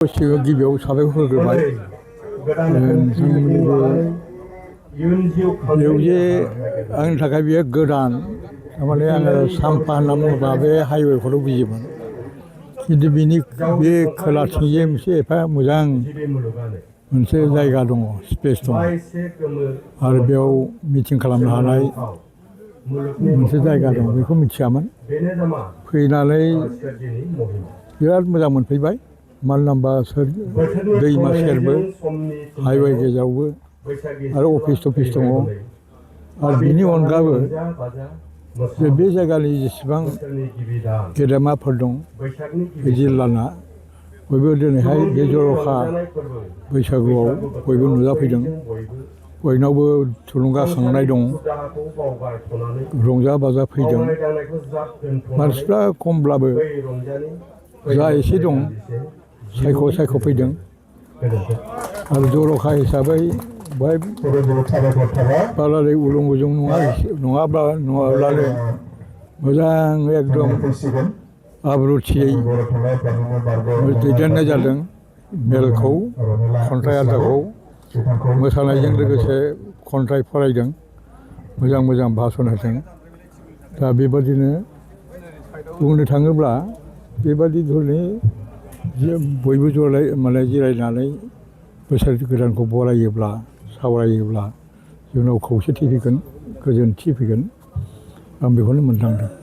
सिगां गिबियाव साबायखर होग्रोबाय नोंथांमोननिबो बेयाव जे आंनि थाखाय बेयो गोदान थारमाने आङो साम्फा होनना बुङोबा बे हाइवेखौल' बुजियोमोन खिन्थु बिनि बे खोलाथिंजाय मोनसे एफा मोजां मोनसे जायगा दङ स्पेस दङ आरो बेयाव मिटिं खालामनो हानाय मोनसे जायगा दं बेखौ मिथियामोन फैनानै बिराद मोजां मोनफैबाय मानो होनबा दैमा सेरबो हाइवे गेजेरावबो आरो अफिस टफिस दङ आरो बिनि अनगाबो जे बे जायगानि जेसेबां गेदेमाफोर दं बे जिल्लाना बयबो दिनैहाय बे जर'खा बैसागुआव बयबो नुजाफैदों बयनावबो थुलुंगाखांनाय दं रंजा बाजा फैदों मानसिफ्रा खमब्लाबो जा एसे दं सायख' फैदों आरो जर'खा हिसाबै बेहाय बाराद्राय उलुं गुजुं नङाब्लानो मोजां एकदम आब्रुथियै दैदेननाय जादों मेलखौ खन्थाइ आयदाखौ मोसानायजों लोगोसे खन्थाइ फरायदों मोजां मोजां भाषन होदों दा बेबादिनो बुंनो थाङोब्ला बेबादि धरनि बयबो माने जिरायनानै बोसोर गोदानखौ बरायोब्ला सावरायोब्ला जोंनाव खौसेथि फैगोन गोजोनथि फैगोन आं बेखौनो मोनदांदों।